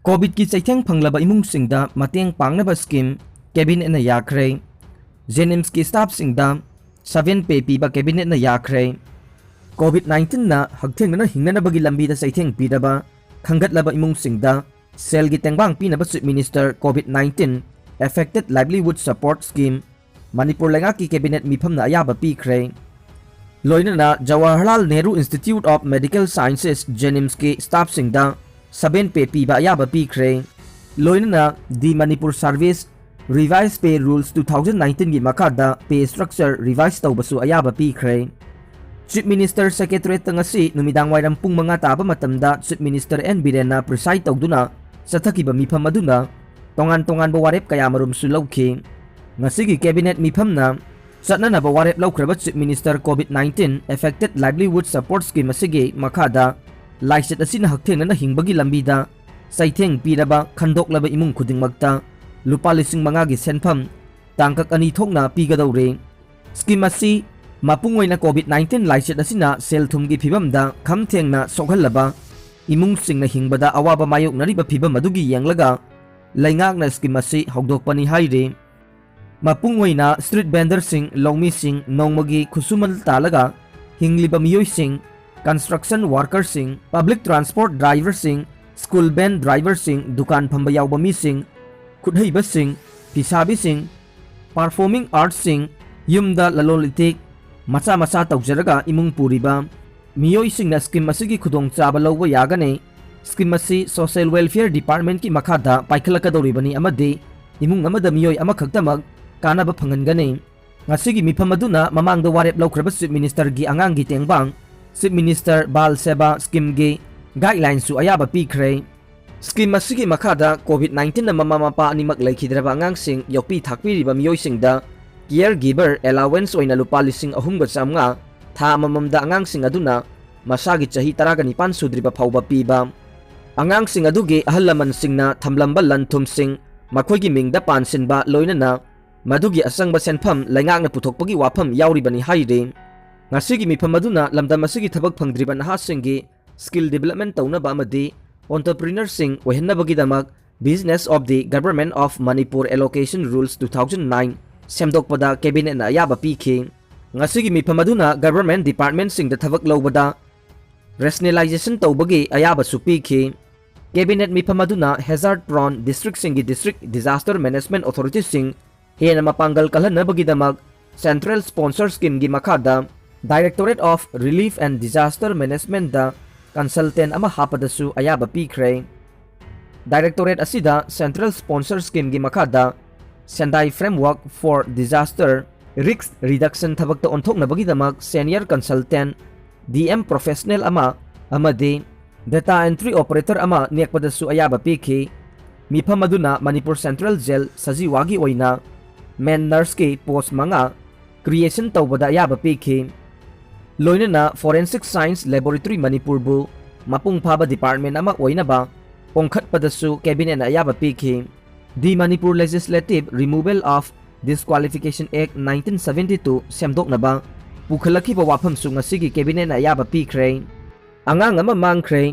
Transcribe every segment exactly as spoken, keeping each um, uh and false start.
ꯀꯣꯚꯤꯗꯀꯤ ꯆꯩꯊꯦꯡ ꯐꯪꯂꯕ ꯏꯃꯨꯡꯁꯤꯡꯗ ꯃꯇꯦꯡ ꯄꯥꯡꯅꯕ ꯁ꯭ꯀꯤꯝ ꯀꯦꯕꯤꯅꯦꯠꯅ ꯌꯥꯈ꯭ꯔꯦ꯫ ꯖꯦꯅꯤꯝꯁꯀꯤ ꯁ꯭ꯇꯥꯐꯁꯤꯡꯗ ꯁꯚꯦꯟ ꯄꯦ ꯄꯤꯕ ꯀꯦꯕꯤꯅꯦꯠꯅ ꯌꯥꯈ꯭ꯔꯦ꯫ ꯀꯣꯚꯤꯗ ꯅꯥꯏꯟꯇꯤꯟꯅ ꯍꯛꯊꯦꯡꯅꯅ ꯍꯤꯡꯅꯅꯕꯒꯤ ꯂꯝꯕꯤꯗ ꯆꯩꯊꯦꯡ ꯄꯤꯔꯕ ꯈꯟꯒꯠꯂꯕ ꯏꯃꯨꯡꯁꯤꯡꯗ ꯁꯦꯜꯒꯤ ꯇꯦꯡꯕꯥꯡ ꯄꯤꯅꯕ Chief Minister COVID nineteen Affected Livelihood Support Scheme Manipur ꯂꯩꯉꯥꯛꯀꯤ ꯀꯦꯕꯤꯅꯦꯠ ꯃꯤꯐꯝꯅ ꯑꯌꯥꯕ ꯄꯤꯈ꯭ꯔꯦ꯫ ꯂꯣꯏꯅꯅ Jawaharlal Nehru Institute of Medical Sciences, ꯖꯦꯅꯤꯝꯁꯀꯤ ꯁ꯭ꯇꯥꯐꯁꯤꯡꯗ ꯁꯚꯦꯟ ꯄꯦ ꯄꯤꯕ ꯑꯌꯥꯕ ꯄꯤꯈ꯭ꯔꯦ꯫ ꯂꯣꯏꯅꯅ The Manipur Service Revised Pay Rules two thousand nineteen ꯒꯤ ꯃꯈꯥꯗ ꯄꯦ ꯁ꯭ꯇ꯭ꯔꯛꯆꯔ ꯔꯤꯚꯥꯏꯁ ꯇꯧꯕꯁꯨ ꯑꯌꯥꯕ ꯄꯤꯈ꯭ꯔꯦ꯫ Chief Minister Secretariat ꯇ ꯉꯁꯤ ꯅꯨꯃꯤꯗꯥꯡ ꯋꯥꯏꯔꯝ ꯄꯨꯡ ꯃꯉꯥ ꯇꯥꯕ ꯃꯇꯝꯗ Chief Minister ꯑꯦꯟ ꯕꯤꯔꯦꯟꯅ ꯄ꯭ꯔꯤꯁꯥꯏꯗ ꯇꯧꯗꯨꯅ ꯆꯠꯊꯈꯤꯕ ꯃꯤꯐꯝ ꯑꯗꯨꯅ ꯇꯣꯉꯥꯟ ꯇꯣꯉꯥꯟꯕ ꯋꯥꯔꯦꯞ ꯀꯌꯥꯃꯔꯨꯝꯁꯨ ꯂꯧꯈꯤ꯫ ꯉꯁꯤꯒꯤ ꯀꯦꯕꯤꯅꯦꯠ ꯃꯤꯐꯝꯅ ꯆꯠꯅꯅꯕ ꯋꯥꯔꯦꯞ ꯂꯧꯈ꯭ꯔꯕ Chief Minister COVID nineteen Affected Livelihood Support Scheme ꯑꯁꯤꯒꯤ ꯃꯈꯥꯗ ꯂꯥꯏꯆꯠ ꯑꯁꯤꯅ ꯍꯛꯊꯦꯡꯅꯅ ꯍꯤꯡꯕꯒꯤ ꯂꯝꯕꯤꯗ ꯆꯩꯊꯦꯡ ꯄꯤꯔꯕ ꯈꯟꯗꯣꯛꯂꯕ ꯏꯃꯨꯡ ꯈꯨꯗꯤꯡꯃꯛꯇ ꯂꯨꯄꯥ ꯂꯤꯁꯤꯡ ꯃꯉꯥꯒꯤ ꯁꯦꯟꯐꯝ ꯇꯥꯡꯀꯛ ꯑꯅꯤ ꯊꯣꯛꯅ ꯄꯤꯒꯗꯧꯔꯤ꯫ ꯁ꯭ꯀꯤꯝ ꯑꯁꯤ ꯃꯄꯨꯡ ꯑꯣꯏꯅ COVID nineteen ꯂꯥꯏꯆꯠ ꯑꯁꯤꯅ ꯁꯦꯜ ꯊꯨꯝꯒꯤ ꯐꯤꯕꯝꯗ ꯈꯝ ꯊꯦꯡꯅ ꯁꯣꯛꯍꯜꯂꯕ ꯏꯃꯨꯡꯁꯤꯡꯅ ꯍꯤꯡꯕꯗ ꯑꯋꯥꯕ ꯃꯥꯌꯣꯛꯅꯔꯤꯕ ꯐꯤꯕꯝ ꯑꯗꯨꯒꯤ ꯌꯦꯡꯂꯒ ꯂꯩꯉꯥꯛꯅ ꯁ꯭ꯀꯤꯝ ꯑꯁꯤ ꯍꯧꯗꯣꯛꯄꯅꯤ ꯍꯥꯏꯔꯤ꯫ ꯃꯄꯨꯡ ꯑꯣꯏꯅ ꯁ꯭ꯇ꯭ꯔꯤꯠ ꯚꯦꯟꯗꯔꯁꯤꯡ, ꯂꯧꯃꯤꯁꯤꯡ, ꯅꯣꯡꯃꯒꯤ ꯈꯨꯠꯁꯨꯃꯟ ꯇꯥꯜꯂꯒ ꯍꯤꯡꯂꯤꯕ ꯃꯤꯑꯣꯏꯁꯤꯡ, ꯀꯟꯁꯇ꯭ꯔꯛꯁꯟ ꯋꯥꯔꯀꯔꯁꯤꯡ, ꯄꯕ꯭ꯂꯤꯛ ꯇ꯭ꯔꯥꯟꯁꯄꯣꯔꯠ ꯗ꯭ꯔꯥꯏꯚꯔꯁꯤꯡ, ꯁ꯭ꯀꯨꯜ ꯚꯦꯟ ꯗ꯭ꯔꯥꯏꯚꯔꯁꯤꯡ, ꯗꯨꯀꯥꯟ ꯐꯝꯕ ꯌꯥꯎꯕ ꯃꯤꯁꯤꯡ, ꯈꯨꯠꯍꯩꯕꯁꯤꯡ, ꯐꯤꯁꯥꯕꯤꯁꯤꯡ, ꯄꯔꯐꯣꯔꯃꯤꯡ ꯑꯥꯔꯠꯁꯤꯡ, ꯌꯨꯝꯗ ꯂꯂꯣꯟ ꯏꯇꯤꯛ ꯃꯆꯥ ꯃꯆꯥ ꯇꯧꯖꯔꯒ ꯏꯃꯨꯡ ꯄꯨꯔꯤꯕ ꯃꯤꯑꯣꯏꯁꯤꯡꯅ ꯁ꯭ꯀꯤꯝ ꯑꯁꯤꯒꯤ ꯈꯨꯗꯣꯡꯆꯥꯕ ꯂꯧꯕ ꯌꯥꯒꯅꯤ꯫ ꯁ꯭ꯀꯤꯝ ꯑꯁꯤ ꯁꯣꯁꯤꯌꯦꯜ ꯋꯦꯜꯐꯤꯌꯔ ꯗꯤꯄꯥꯔꯠꯃꯦꯟꯠꯀꯤ ꯃꯈꯥꯗ ꯄꯥꯏꯈꯠꯂꯛꯀꯗꯧꯔꯤꯕꯅꯤ ꯑꯃꯗꯤ ꯏꯃꯨꯡ ꯑꯃꯗ ꯃꯤꯑꯣꯏ ꯑꯃꯈꯛꯇꯃꯛ ꯀꯥꯟꯅꯕ ꯐꯪꯍꯟꯒꯅꯤ꯫ ꯉꯁꯤꯒꯤ ꯃꯤꯐꯝ ꯑꯗꯨꯅ ꯃꯃꯥꯡꯗ ꯋꯥꯔꯦꯞ ꯂꯧꯈ꯭ꯔꯕ ꯆꯤꯐ ꯃꯤꯅꯤꯁꯇꯔꯒꯤ ꯑꯉꯥꯡꯒꯤ ꯇꯦꯡꯕꯥꯡ, ꯆꯤꯐ ꯃꯤꯅꯤꯁꯇꯔ ꯕꯥꯜ ꯁꯦꯕꯥ ꯁ꯭ꯀꯤꯝꯒꯤ ꯒꯥꯏꯗꯂꯥꯏꯟꯁꯨ ꯑꯌꯥꯕ ꯄꯤꯈ꯭ꯔꯦ꯫ ꯁ꯭ꯀꯤꯝ ꯑꯁꯤꯒꯤ ꯃꯈꯥꯗ ꯀꯣꯚꯤꯗ ꯅꯥꯏꯟꯇꯤꯟꯅ ꯃꯃꯥ ꯃꯄꯥ ꯑꯅꯤꯃꯛ ꯂꯩꯈꯤꯗ꯭ꯔꯕ ꯑꯉꯥꯡꯁꯤꯡ ꯌꯣꯛꯄꯤ ꯊꯥꯛꯄꯤꯔꯤꯕ ꯃꯤꯑꯣꯏꯁꯤꯡꯗ ꯀꯤꯌꯔ ꯒꯤꯚꯔ ꯑꯦꯂꯥꯋꯦꯟꯁ ꯑꯣꯏꯅ ꯂꯨꯄꯥ ꯂꯤꯁꯤꯡ ꯑꯍꯨꯝꯒ ꯆꯥꯝꯃꯉꯥ ꯊꯥ ꯑꯃꯃꯝꯗ ꯑꯉꯥꯡꯁꯤꯡ ꯑꯗꯨꯅ ꯃꯁꯥꯒꯤ ꯆꯍꯤ ꯇꯔꯥꯒ ꯅꯤꯄꯥꯟ ꯁꯨꯗ꯭ꯔꯤꯕ ꯐꯥꯎꯕ ꯄꯤꯕ꯫ ꯑꯉꯥꯡꯁꯤꯡ ꯑꯗꯨꯒꯤ ꯑꯍꯜ ꯂꯃꯟꯁꯤꯡꯅ ꯊꯝꯂꯝꯕ ꯂꯟ ꯊꯨꯝꯁꯤꯡ ꯃꯈꯣꯏꯒꯤ ꯃꯤꯡꯗ ꯄꯥꯟꯁꯤꯟꯕ, ꯂꯣꯏꯅꯅ ꯃꯗꯨꯒꯤ ꯑꯆꯪꯕ ꯁꯦꯟꯐꯝ ꯂꯩꯉꯥꯛꯅ ꯄꯨꯊꯣꯛꯄꯒꯤ ꯋꯥꯐꯝ ꯌꯥꯎꯔꯤꯕꯅꯤ ꯍꯥꯏꯔꯤ꯫ ꯉꯁꯤꯒꯤ ꯃꯤꯐꯝ ꯑꯗꯨꯅ ꯂꯝꯗꯝ ꯑꯁꯤꯒꯤ ꯊꯕꯛ ꯐꯪꯗ꯭ꯔꯤꯕ ꯅꯍꯥꯁꯤꯡꯒꯤ ꯁ꯭ꯀꯤꯜ ꯗꯤꯕꯦꯂꯞꯃꯦꯟꯠ ꯇꯧꯅꯕ ꯑꯃꯗꯤ entrepreneurꯁꯤꯡ ꯑꯣꯏꯍꯟꯅꯕꯒꯤꯗꯃꯛ Business of the Government of Manipur Allocation Rules two thousand nine ꯁꯦꯝꯗꯣꯛꯄꯗ cabinetꯅ ꯑꯌꯥꯕ ꯄꯤꯈꯤ꯫ ꯉꯁꯤꯒꯤ ꯃꯤꯐꯝ ꯑꯗꯨꯅ government departmentꯁꯤꯡꯗ ꯊꯕꯛ ꯂꯧꯕꯗ rationalization ꯇꯧꯕꯒꯤ ꯑꯌꯥꯕꯁꯨ ꯄꯤꯈꯤ꯫ Cabinet ꯃꯤꯐꯝ ꯑꯗꯨꯅ hazard prone districtꯁꯤꯡꯒꯤ district disaster management authorityꯁꯤꯡ ꯍꯦꯟꯅ ꯃꯄꯥꯡꯒꯜ ꯀꯜꯍꯟꯅꯕꯒꯤꯗꯃꯛ central sponsor schemeꯒꯤ ꯃꯈꯥꯗ Directorate of Relief and Disaster Managementꯗ consultant ꯑꯃ ꯍꯥꯞꯄꯗꯁꯨ ꯑꯌꯥꯕ ꯄꯤꯈ꯭ꯔꯦ꯫ Directorate ꯑꯁꯤꯗ central sponsor schemeꯒꯤ ꯃꯈꯥꯗ Sendai Framework for Disaster Risk Reduction ꯊꯕꯛꯇ ꯑꯣꯟꯊꯣꯛꯅꯕꯒꯤꯗꯃꯛ senior consultant, D M professional ꯑꯃ ꯑꯃꯗꯤ data entry operator ꯑꯃ ꯅꯦꯛꯄꯗꯁꯨ ꯑꯌꯥꯕ ꯄꯤꯈꯤ꯫ ꯃꯤꯐꯝ ꯑꯗꯨꯅ ꯃꯅꯤꯄꯨꯔ Central Jail ꯁꯖꯤꯋꯥꯒꯤ ꯑꯣꯏꯅ men nurseꯀꯤ post ꯃꯉꯥ creation ꯇꯧꯕꯗ ꯑꯌꯥꯕ ꯄꯤꯈꯤ꯫ ꯂꯣꯏꯅꯅ Forensic Science Laboratory ꯃꯅꯤꯄꯨꯔꯕꯨ ꯃꯄꯨꯡ ꯐꯥꯕ department ꯑꯃ ꯑꯣꯏꯅꯕ ꯍꯣꯡꯈꯠꯄꯗꯁꯨ cabinetꯅ ꯑꯌꯥꯕ ꯄꯤꯈꯤ꯫ The Manipur Legislative Removal of Disqualification Act nineteen seventy-two ꯁꯦꯝꯗꯣꯛꯅꯕ ꯄꯨꯈꯠꯂꯛꯈꯤꯕ ꯋꯥꯐꯝꯁꯨ ꯉꯁꯤꯒꯤ cabinetꯅ ꯑꯌꯥꯕ ꯄꯤꯈ꯭ꯔꯦ꯫ ꯑꯉꯥꯡ ꯑꯃ ꯃꯥꯡꯈ꯭ꯔꯦ꯫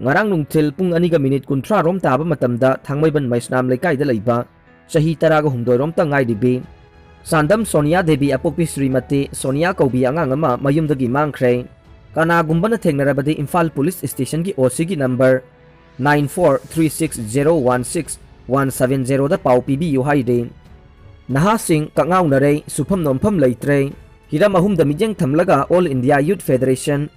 ꯉꯔꯥꯡ ꯅꯨꯡꯊꯤꯜ ꯄꯨꯡ ꯑꯅꯤꯒ ꯃꯤꯅꯤꯠ ꯀꯨꯟꯊ꯭ꯔꯥ ꯔꯣꯝ ꯇꯥꯕ ꯃꯇꯝꯗ ꯊꯥꯡꯃꯩꯕꯟ ꯃꯩꯁꯅꯥꯝ ꯂꯩꯀꯥꯏꯗ ꯂꯩꯕ ꯆꯍꯤ ꯇꯔꯥꯒ ꯍꯨꯝꯗꯣꯏ ꯔꯣꯝꯇ ꯉꯥꯏꯔꯤꯕꯤ ꯆꯥꯟꯗꯝ ꯁꯣꯅꯤꯌꯥ ꯗꯦꯕꯤ, ꯑꯄꯣꯛꯄꯤ ꯁ꯭ꯔꯤꯃꯇꯤ ꯁꯣꯅꯤꯌꯥ ꯀꯧꯕꯤ ꯑꯉꯥꯡ ꯑꯃ ꯃꯌꯨꯝꯗꯒꯤ ꯃꯥꯡꯈ꯭ꯔꯦ꯫ ꯀꯅꯥꯒꯨꯝꯕꯅ ꯊꯦꯡꯅꯔꯕꯗꯤ ꯏꯝꯐꯥꯜ ꯄꯨꯂꯤꯁ ꯁ꯭ꯇꯦꯁꯟꯒꯤ OCꯒꯤ number nine four three six zero one six one seven zeroꯗ ꯄꯥꯎ ꯄꯤꯕꯤꯌꯨ ꯍꯥꯏꯔꯤ꯫ ꯅꯍꯥꯁꯤꯡ ꯀꯛꯉꯥꯎꯅꯔꯦ, ꯁꯨꯐꯝ ꯅꯣꯝꯐꯝ ꯂꯩꯇ꯭ꯔꯦ꯫ ꯍꯤꯔꯝ ꯑꯍꯨꯝꯗ ꯃꯤꯠꯌꯦꯡ ꯊꯝꯂꯒ All India Youth Federation,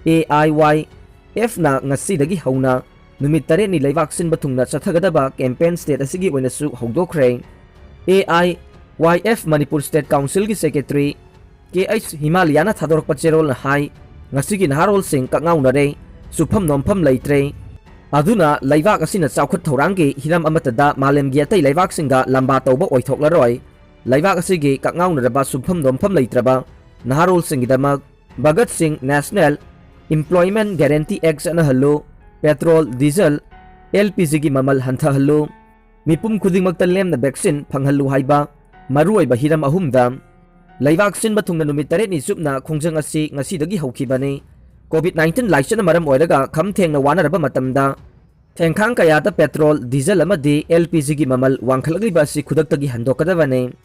AIYFꯅ ꯉꯁꯤꯗꯒꯤ ꯍꯧꯅ ꯅꯨꯃꯤꯠ ꯇꯔꯦꯠꯅꯤ ꯂꯩꯕꯥꯛ ꯁꯤꯟꯕ ꯊꯨꯡꯅ ꯆꯠꯊꯒꯗꯕ campaign state ꯑꯁꯤꯒꯤ ꯑꯣꯏꯅꯁꯨ ꯍꯧꯗꯣꯛꯈ꯭ꯔꯦ꯫ AIYF ꯃꯅꯤꯄꯨꯔ State Councilꯒꯤ secretary ꯀꯦ ꯑꯩꯆ ꯍꯤꯃꯥꯂꯌꯥꯅ ꯊꯥꯗꯣꯔꯛꯄ ꯆꯦꯔꯣꯜꯅ ꯍꯥꯏ, ꯉꯁꯤꯒꯤ ꯅꯍꯥꯔꯣꯜꯁꯤꯡ ꯀꯛꯉꯥꯎꯅꯔꯦ, ꯁꯨꯐꯝ ꯅꯣꯝꯐꯝ ꯂꯩꯇ꯭ꯔꯦ꯫ ꯑꯗꯨꯅ ꯂꯩꯕꯥꯛ ꯑꯁꯤꯅ ꯆꯥꯎꯈꯠ ꯊꯧꯔꯥꯡꯒꯤ ꯍꯤꯔꯝ ꯑꯃꯠꯇꯗ ꯃꯥꯂꯦꯝꯒꯤ ꯑꯇꯩ ꯂꯩꯕꯥꯛꯁꯤꯡꯒ ꯂꯝꯕꯥ ꯇꯧꯕ ꯑꯣꯏꯊꯣꯛꯂꯔꯣꯏ꯫ ꯂꯩꯕꯥꯛ ꯑꯁꯤꯒꯤ ꯀꯛꯉꯥꯎꯅꯔꯕ ꯁꯨꯐꯝ ꯅꯣꯝꯐꯝ ꯂꯩꯇ꯭ꯔꯕ ꯅꯍꯥꯔꯣꯜꯁꯤꯡꯒꯤꯗꯃꯛ ꯚꯒꯠ ꯁꯤꯡ National Employment Guarantee Act ꯆꯠꯅꯍꯜꯂꯨ, petrol, diesel, LPGꯒꯤ ꯃꯃꯜ ꯍꯟꯊꯍꯜꯂꯨ, ꯃꯤꯄꯨꯝ ꯈꯨꯗꯤꯡꯃꯛꯇ ꯂꯦꯝꯅ vaccine ꯐꯪꯍꯜꯂꯨ ꯍꯥꯏꯕ ꯃꯔꯨꯑꯣꯏꯕ ꯍꯤꯔꯝ ꯑꯍꯨꯝꯗ ꯂꯩꯕꯥꯛ ꯁꯤꯟꯕ ꯊꯨꯡꯅ ꯅꯨꯃꯤꯠ ꯇꯔꯦꯠꯅꯤ ꯆꯨꯞꯅ ꯈꯣꯡꯖꯪ ꯑꯁꯤ ꯉꯁꯤꯗꯒꯤ ꯍꯧꯈꯤꯕꯅꯤ꯫ COVID nineteen ꯂꯥꯏꯆꯠꯅ ꯃꯔꯝ ꯑꯣꯏꯔꯒ ꯈꯝ ꯊꯦꯡꯅ ꯋꯥꯅꯔꯕ ꯃꯇꯝꯗ ꯊꯦꯡꯈꯥꯡ ꯀꯌꯥꯗ petrol, diesel ꯑꯃꯗꯤ LPGꯒꯤ ꯃꯃꯜ ꯋꯥꯡꯈꯠꯂꯛꯂꯤꯕ ꯑꯁꯤ ꯈꯨꯗꯛꯇꯒꯤ ꯍꯟꯗꯣꯛꯀꯗꯕꯅꯤ꯫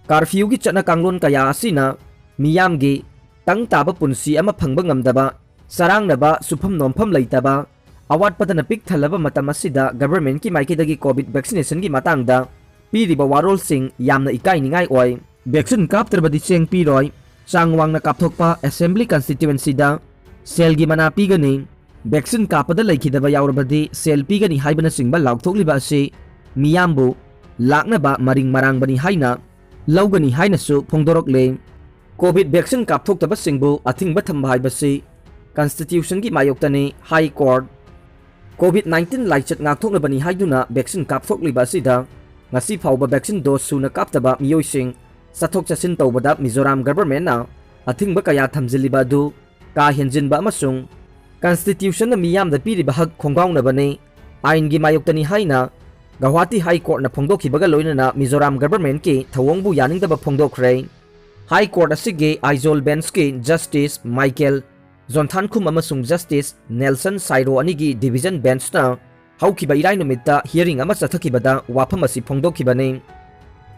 Curfewꯒꯤ ꯆꯠꯅ ꯀꯥꯡꯂꯣꯟ ꯀꯌꯥ ꯑꯁꯤꯅ ꯃꯤꯌꯥꯝꯒꯤ ꯇꯪ ꯇꯥꯕ ꯄꯨꯟꯁꯤ ꯑꯃ ꯐꯪꯕ ꯉꯝꯗꯕ, ꯆꯔꯥꯡꯅꯕ, ꯁꯨꯐꯝ ꯅꯣꯝꯐꯝ ꯂꯩꯇꯕ, ꯑꯋꯥꯠꯄꯗꯅ ꯄꯤꯛ ꯊꯜꯂꯕ ꯃꯇꯝ ꯑꯁꯤꯗ governmentꯀꯤ ꯃꯥꯏꯀꯩꯗꯒꯤ COVID vaccinationꯒꯤ ꯃꯇꯥꯡꯗ ꯄꯤꯔꯤꯕ ꯋꯥꯔꯣꯜꯁꯤꯡ ꯌꯥꯝꯅ ꯏꯀꯥꯏꯅꯤꯡꯉꯥꯏ ꯑꯣꯏ꯫ Vaccine ꯀꯥꯞꯇ꯭ꯔꯕꯗꯤ ꯆꯦꯡ ꯄꯤꯔꯣꯏ꯫ ꯆꯥꯡ ꯋꯥꯡꯅ ꯀꯥꯞꯊꯣꯛꯄ Assembly Constituencyꯗ ꯁꯦꯜꯒꯤ ꯃꯅꯥ ꯄꯤꯒꯅꯤ꯫ Vaccine ꯀꯥꯞꯄꯗ ꯂꯩꯈꯤꯗꯕ ꯌꯥꯎꯔꯕꯗꯤ ꯁꯦꯜ ꯄꯤꯒꯅꯤ ꯍꯥꯏꯕꯅꯆꯤꯡꯕ ꯂꯥꯎꯊꯣꯛꯂꯤꯕ ꯑꯁꯤ ꯃꯤꯌꯥꯝꯕꯨ ꯂꯥꯛꯅꯕ ꯃꯔꯤꯡ ꯃꯔꯥꯡꯕꯅꯤ ꯍꯥꯏꯅ ꯂꯧꯒꯅꯤ ꯍꯥꯏꯅꯁꯨ ꯐꯣꯡꯗꯣꯔꯛꯂꯦ꯫ COVID vaccine ꯀꯥꯞꯊꯣꯛꯇꯕꯁꯤꯡꯕꯨ ꯑꯊꯤꯡꯕ ꯊꯝꯕ ꯍꯥꯏꯕꯁꯤ Constitutionꯒꯤ ꯃꯥꯌꯣꯛꯇꯅꯤ꯫ High Court COVID nineteen ꯂꯥꯏꯆꯠ ꯉꯥꯛꯊꯣꯛꯅꯕꯅꯤ ꯍꯥꯏꯗꯨꯅ vaccine ꯀꯥꯞꯊꯣꯛꯂꯤꯕ ꯑꯁꯤꯗ ꯉꯁꯤ ꯐꯥꯎꯕ vaccine dose ꯁꯨꯅ ꯀꯥꯞꯇꯕ ꯃꯤꯑꯣꯏꯁꯤꯡ ꯆꯠꯊꯣꯛ ꯆꯠꯁꯤꯟ ꯇꯧꯕꯗ ꯃꯤꯖꯣꯔꯥꯝ governmentꯅ ꯑꯊꯤꯡꯕ ꯀꯌꯥ ꯊꯝꯖꯤꯜꯂꯤꯕ ꯑꯗꯨ ꯀꯥ ꯍꯦꯟꯖꯤꯟꯕ ꯑꯃꯁꯨꯡ Constitutionꯅ ꯃꯤꯌꯥꯝꯗ ꯄꯤꯔꯤꯕ ꯍꯛ ꯈꯣꯡꯒꯥꯎꯅꯕꯅꯤ, ꯑꯥꯏꯟꯒꯤ ꯃꯥꯌꯣꯛꯇꯅꯤ ꯍꯥꯏꯅ Guwahati High Courtꯅ ꯐꯣꯡꯗꯣꯛꯈꯤꯕꯒ ꯂꯣꯏꯅꯅ ꯃꯤꯖꯣꯔꯥꯝ governmentꯀꯤ ꯊꯧꯑꯣꯡꯕꯨ ꯌꯥꯅꯤꯡꯗꯕ ꯐꯣꯡꯗꯣꯛꯈ꯭ꯔꯦ꯫ High Court ꯑꯁꯤꯒꯤ Aizawl benchꯀꯤ Justice Michael ꯖꯣꯟꯊꯥꯟꯈꯨꯝ ꯑꯃꯁꯨꯡ Justice Nelson Sairo ꯑꯅꯤꯒꯤ division benchꯅ ꯍꯧꯈꯤꯕ ꯏꯔꯥꯏ ꯅꯨꯃꯤꯠꯇ hearing ꯑꯃ ꯆꯠꯊꯈꯤꯕꯗ ꯋꯥꯐꯝ ꯑꯁꯤ ꯐꯣꯡꯗꯣꯛꯈꯤꯕꯅꯤ꯫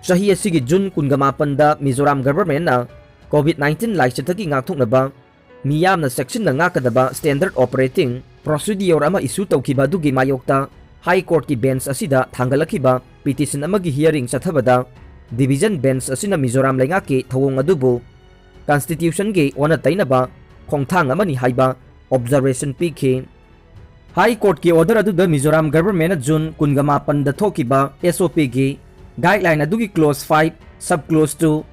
ꯆꯍꯤ ꯑꯁꯤꯒꯤ June ꯀꯨꯟꯒ ꯃꯥꯄꯟꯗ ꯃꯤꯖꯣꯔꯥꯝ governmentꯅ COVID nineteen ꯂꯥꯏꯆꯠꯇꯒꯤ ꯉꯥꯛꯊꯣꯛꯅꯕ ꯃꯤꯌꯥꯝꯅ ꯆꯦꯛꯁꯤꯟꯅ ꯉꯥꯛꯀꯗꯕ standard operating procedure ꯑꯃ issue ꯇꯧꯈꯤꯕ ꯑꯗꯨꯒꯤ ꯃꯥꯌꯣꯛꯇ High Courtꯀꯤ bench ꯑꯁꯤꯗ ꯊꯥꯡꯒꯠꯂꯛꯈꯤꯕ petition ꯑꯃꯒꯤ hearing ꯆꯠꯊꯕꯗ division bench ꯑꯁꯤꯅ ꯃꯤꯖꯣꯔꯥꯝ ꯂꯩꯉꯥꯛꯀꯤ ꯊꯧꯑꯣꯡ ꯑꯗꯨꯕꯨ Constitutionꯒꯤ ꯑꯣꯟꯅ ꯇꯩꯅꯕ ꯈꯣꯡꯊꯥꯡ ꯑꯃꯅꯤ ꯍꯥꯏꯕ observation ꯄꯤꯈꯤ꯫ High Courtꯀꯤ order ꯑꯗꯨꯗ ꯃꯤꯖꯣꯔꯥꯝ governmentꯅ June ꯀꯨꯟꯒ ꯃꯥꯄꯟꯗ ꯊꯣꯛꯈꯤꯕ SOPꯒꯤ guideline ꯑꯗꯨꯒꯤ clause five, sub clause two,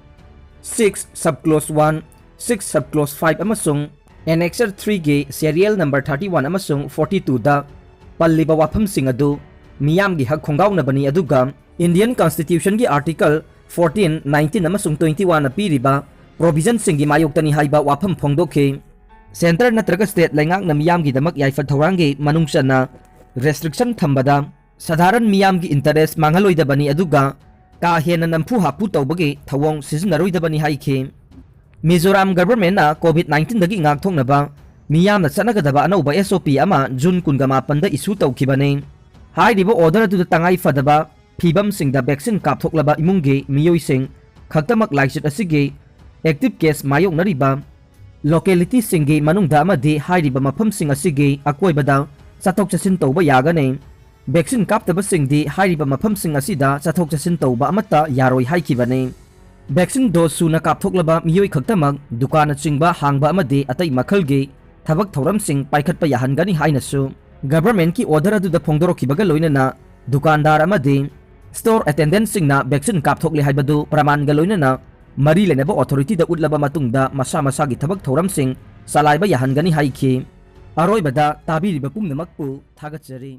six, sub clause one, six, sub clause five ꯑꯃꯁꯨꯡ Annexure threeꯒꯤ serial number thirty one ꯑꯃꯁꯨꯡ forty twoꯗ ꯄꯜꯂꯤꯕ ꯋꯥꯐꯝꯁꯤꯡ ꯑꯗꯨ ꯃꯤꯌꯥꯝꯒꯤ ꯍꯛ ꯈꯣꯡꯒꯥꯎꯅꯕꯅꯤ, ꯑꯗꯨꯒ Indian Constitutionꯒꯤ Article fourteen, nineteen ꯑꯃꯁꯨꯡ twenty oneꯅ ꯄꯤꯔꯤꯕ provisionꯁꯤꯡꯒꯤ ꯃꯥꯌꯣꯛꯇꯅꯤ ꯍꯥꯏꯕ ꯋꯥꯐꯝ ꯐꯣꯡꯗꯣꯛꯈꯤ꯫ Centre ꯅꯠꯇ꯭ꯔꯒ state ꯂꯩꯉꯥꯛꯅ ꯃꯤꯌꯥꯝꯒꯤꯗꯃꯛ ꯌꯥꯏꯐ ꯊꯧꯔꯥꯡꯒꯤ ꯃꯅꯨꯡ ꯆꯟꯅ restriction ꯊꯝꯕꯗ ꯁꯥꯙꯥꯔꯟ ꯃꯤꯌꯥꯝꯒꯤ interest ꯃꯥꯡꯍꯜꯂꯣꯏꯗꯕꯅꯤ, ꯑꯗꯨꯒ ꯀꯥ ꯍꯦꯟꯅ ꯅꯝꯐꯨ ꯍꯥꯐꯨ ꯇꯧꯕꯒꯤ ꯊꯧꯑꯣꯡ ꯁꯤꯖꯤꯟꯅꯔꯣꯏꯗꯕꯅꯤ ꯍꯥꯏꯈꯤ꯫ ꯃꯤꯖꯣꯔꯥꯝ governmentꯅ COVID nineteenꯗꯒꯤ ꯉꯥꯛꯊꯣꯛꯅꯕ ꯃꯤꯌꯥꯝꯅ ꯆꯠꯅꯒꯗꯕ ꯑꯅꯧꯕ S O P ꯑꯃ ꯖꯨꯟ ꯀꯨꯟꯒ ꯃꯥꯄꯟꯗ ꯏꯁꯨ ꯇꯧꯈꯤꯕꯅꯤ꯫ ꯍꯥꯏꯔꯤꯕ ꯑꯣꯔꯗꯔ ꯑꯗꯨꯗ ꯇꯉꯥꯏ ꯐꯗꯕ ꯐꯤꯕꯝꯁꯤꯡꯗ ꯚꯦꯛꯁꯤꯟ ꯀꯥꯞꯊꯣꯛꯂꯕ ꯏꯃꯨꯡꯒꯤ ꯃꯤꯑꯣꯏꯁꯤꯡ ꯈꯛꯇꯃꯛ ꯂꯥꯏꯆꯠ ꯑꯁꯤꯒꯤ ꯑꯦꯛꯇꯤꯚ ꯀꯦꯁ ꯃꯥꯌꯣꯛꯅꯔꯤꯕ ꯂꯣꯀꯦꯂꯤꯇꯤꯁꯤꯡꯒꯤ ꯃꯅꯨꯡꯗ ꯑꯃꯗꯤ ꯍꯥꯏꯔꯤꯕ ꯃꯐꯝꯁꯤꯡ ꯑꯁꯤꯒꯤ ꯑꯀꯣꯏꯕꯗ ꯆꯠꯊꯣꯛ ꯆꯠꯁꯤꯟ ꯇꯧꯕ ꯌꯥꯒꯅꯤ꯫ ꯚꯦꯛꯁꯤꯟ ꯀꯥꯞꯇꯕꯁꯤꯡꯗꯤ ꯍꯥꯏꯔꯤꯕ ꯃꯐꯝꯁꯤꯡ ꯑꯁꯤꯗ ꯆꯠꯊꯣꯛ ꯆꯠꯁꯤꯟ ꯇꯧꯕ ꯑꯃꯠꯇ ꯌꯥꯔꯣꯏ ꯍꯥꯏꯈꯤꯕꯅꯤ꯫ ꯚꯦꯛꯁꯤꯟ ꯗꯣꯁ ꯁꯨꯅ ꯀꯥꯞꯊꯣꯛꯂꯕ ꯃꯤꯑꯣꯏ ꯈꯛꯇꯃꯛ ꯗꯨꯀꯥꯟꯅꯆꯤꯡꯕ ꯍꯥꯡꯕ ꯑꯃꯗꯤ ꯑꯇꯩ ꯃꯈꯜꯒꯤ ꯊꯕꯛ ꯊꯧꯔꯝꯁꯤꯡ ꯄꯥꯏꯈꯠꯄ ꯌꯥꯍꯟꯒꯅꯤ ꯍꯥꯏꯅꯁꯨ ꯒꯚꯔꯟꯃꯦꯟꯠꯀꯤ ꯑꯣꯔꯗꯔ ꯑꯗꯨꯗ ꯐꯣꯡꯗꯣꯔꯛꯈꯤꯕꯒ ꯂꯣꯏꯅꯅ ꯗꯨꯀꯥꯟꯗꯥꯔ ꯑꯃꯗꯤ ꯁ꯭ꯇꯣꯔ ꯑꯦꯇꯦꯟꯗꯦꯟꯠꯁꯤꯡꯅ ꯚꯦꯛꯁꯤꯟ ꯀꯥꯞꯊꯣꯛꯂꯦ ꯍꯥꯏꯕꯗꯨ ꯄ꯭ꯔꯃꯥꯟꯒ ꯂꯣꯏꯅꯅ ꯃꯔꯤ ꯂꯩꯅꯕ ꯑꯣꯊꯣꯔꯤꯇꯤꯗ ꯎꯠꯂꯕ ꯃꯇꯨꯡꯗ ꯃꯁꯥ ꯃꯁꯥꯒꯤ ꯊꯕꯛ ꯊꯧꯔꯝꯁꯤꯡ ꯆꯂꯥꯏꯕ ꯌꯥꯍꯟꯒꯅꯤ ꯍꯥꯏꯈꯤ꯫ ꯑꯔꯣꯏꯕꯗ ꯇꯥꯕꯤꯔꯤꯕ ꯄꯨꯝꯅꯃꯛꯄꯨ ꯊꯥꯒꯠꯆꯔꯤ꯫